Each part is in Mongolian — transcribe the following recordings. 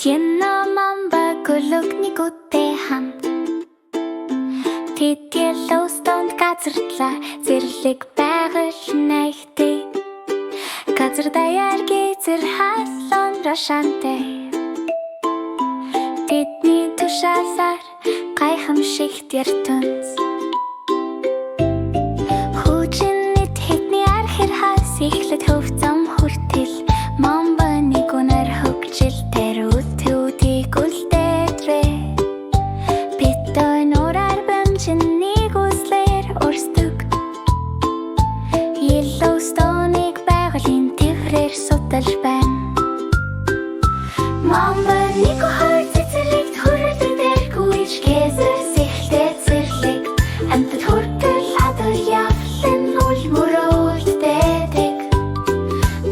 Кино мамба гөлөг нэгүтээ хамт. Тэд Yellowstone газартлаа зэрлэг байгаль нэгтэй. Газар даяар гейзер халуун рошантай. Тэдний тушаалаар гайхамшигт ертөнц. Хүчин тэдний архир хас эхлэд хөв зам хүртэл Мамба нэг үнэр хөгжил тэр үтүүдийг үлдээдрээ. Бид нураар бэмжин нэг үзлэр өрсдөг. Yellowstone-ыг байгалийн тэврээр судалж байна. Мамба нэг хоёр цэцэрлэгт хүрэлдэг дэргүй гейзер сэхлээ зэрлэг. Амьтад хүртэл адал явлан үл мөрөөлдөг.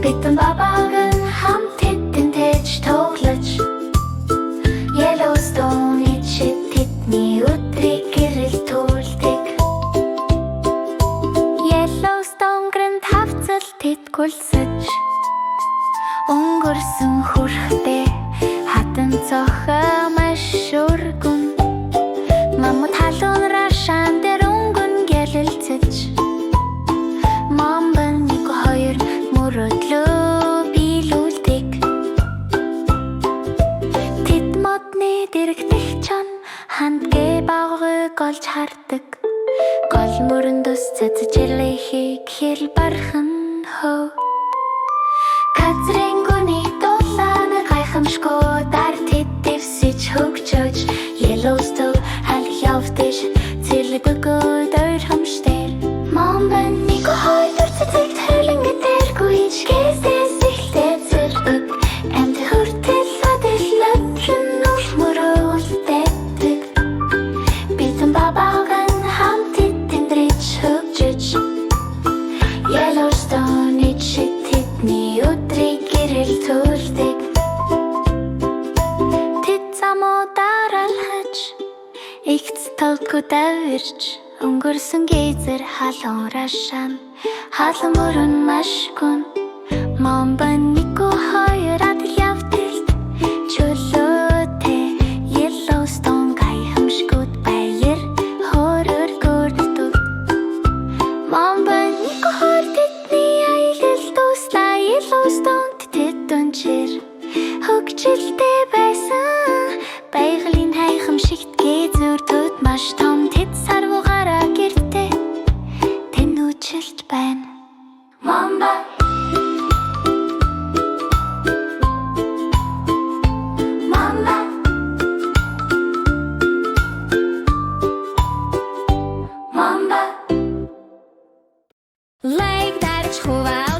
Битэн бабаган хамт тэдэнтэй ч тоглож Yellowstone шиг тэдний өдрийг гэрэл түлдэг. Yellowstone гэрэнт хавцал тэд гүлсэж өнгөрсөн хүрхтэй хатан цохоо маш өргөн. Мамут халуун рошин дээр өнгөн гялэлцэж Мамба нэг хоёр мөрөөдлөө биелүүлдэг. Тэд модны дэрэгдэх чон хандгээ багыг олж хардаг. Гол мөрөндөөс цэцэрлэхийг хэл бархан хөө. Газрын гүний дулаан гайхамшгүй дар тэд дэвсэж хөгжөөж Yellowstone хал явдаж цэрлэг өгөөд ойрхомжтой. Мамба нэг хоёр цэцэг төрлөн гэдэргүй гээсээс эхлээ зэрэг. Амьд хүртэл адил өдрөн нүх мөрөөлдөг. Битэн бабаган хамт тэндрэж хөгжиж Yellowstone шиг тэдний өдрийг гэрэл төлдөг. Тэд замуудаар алхаж эгц толгой давирч өнгөрсөн гейзер халуун рошин халуун мөрөн маш гүн. Мамба нэг хоёр адал явдалд чөлөөтэй Yellowstone гайхамшгууд баяр хөөрөөр гөрдөг. Мамба нэг хоёр тэдний аялал дуслаа. Yellowstone тэд дүнчээр хөгжилтэй байсан. Байгалийн гайхамшигт гейзерүүд маш том тэд сарвуугаараа гэртээ тэнүүчилж байна. Мамба. Мамба. Мамба. Лайк дарж хуваалцаарай.